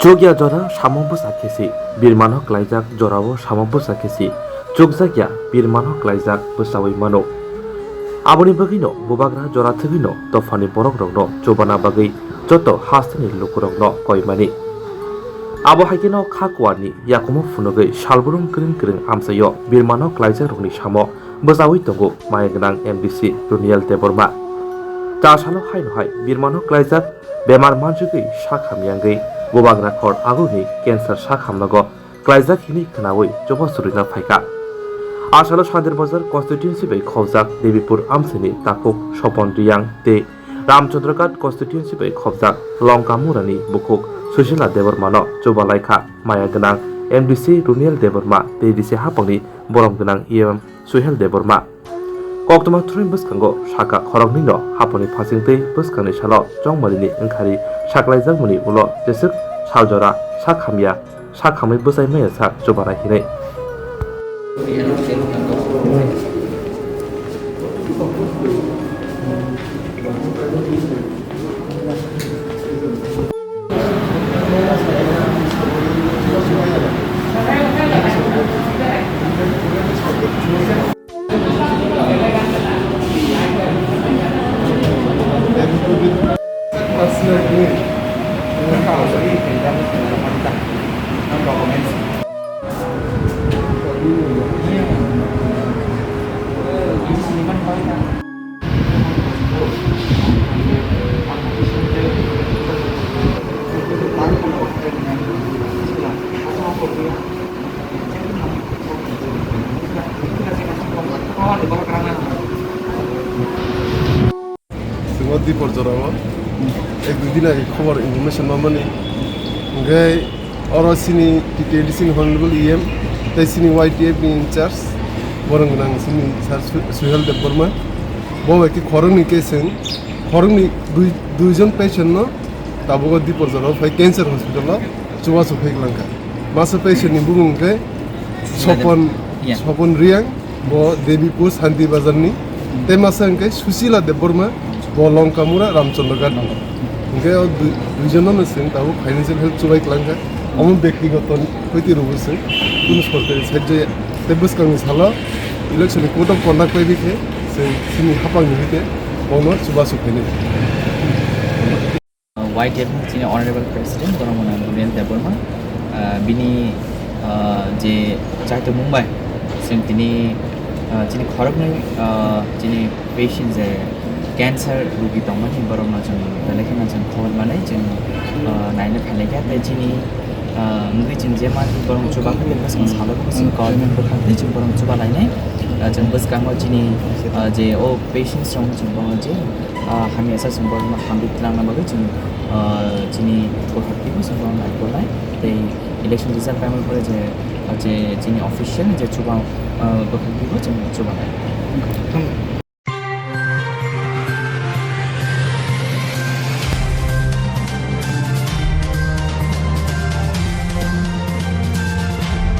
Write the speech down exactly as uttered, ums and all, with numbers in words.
Chukya jora samo bwsa khesi, birmano klaijak jorao samo bwsa khesi, chukjakya birmano klaijak bwsaui mano. Aboni bagwino bubagra jora thwgwino dophani borokrokno chubana bagwi joto hasteni lukurokno koimani. Abo haikheno kha kuarni yakumo phunugwi salbrum kwrwng kwrwng amchaio birmano klaijakrokni samo bwsaui tongo maya gwnang M D C Runiel Debbarma. Cha salo haino hai birmano klaijak bemar manjugwi sak hamyangwi bubagra khor agurni cancer sak hamnago klaijak hwnwi khwnaui chubachu rwna phaikha. Asalo Sandir Bazar constituency bai khobjak Debipur amchaini takhuk Sopon Riyang tei Ramchandraghat constituency bai khobjak Longkamurani bukhuk Susila Debbarmano chubalaikha maya gwnang M D C Runiel Debbarma tei D C haphangni borom gwnang E M Suhel Debbarma. Koktwma thwrwini bwskango saka khoroknwino haphangni phasing tei bwskangni salo chongmarini wngkhari saklaijakmani ulo jeswk saljora sak hamya, sak hamwi bwsai maya sak chubanai hinwi. Swngo Dipor jorao ek dui din age khobor information mamani. Hwnkhe oro chini T T A D C ni Honorable E M tei chini Y T F ni in charge borok gwnang chini Sir Su-, Suhel Debbarma. Bo bai khe khoroknwi khe chwng khoroknwi dui, duijon patient no tabuk o Dipor jorao phai cancer hospital o chubachu phai glangkha. Masa patient ni bumung hwnkhe Sopon, Sopon Riyang, bo Debipur Santi Bazar ni, tei masa hwnkhe Susila Debbarma, bo Longkamura Ramchandraghat ni. Hwnkhe o dui, duijon no chwng tabuk financial help chubai glangkha. Omo bektigoto kwtwi rwgwi chwng kunu sorkari side jaya. Tei bwskangni salo election ni code of conduct bai bikhe chwng chini haphangni hwnkhe bono chubachu phainai. Y T F ni chini Honorable President Boromona Runiel Debbarma, ah, bini, ah, je chaitomung bai chwng tini, ah, chini khoroknwi, ah, chini patient je cancer rugi tongmani borokno chwng belai kheno chwng khobor manwi chwng, ah, naina phailai kha tei chini, ah, wngwi chwng je ma borok chuba kha tei bwskang salo khe chwng government bwkhak tei chwng borok chuba lainai, ah, chwng bwskango chini, ah, je o patients rok chwng borokno je ah, hamya sa chwng borokno hamri twlangna bagwi chwng, ah, chini bwkhak twibo chwng borokno naikolnai tei election result paimani pore je, ah, je chini official ni je chuba, ah, bwkhak twibo chwng chubanai.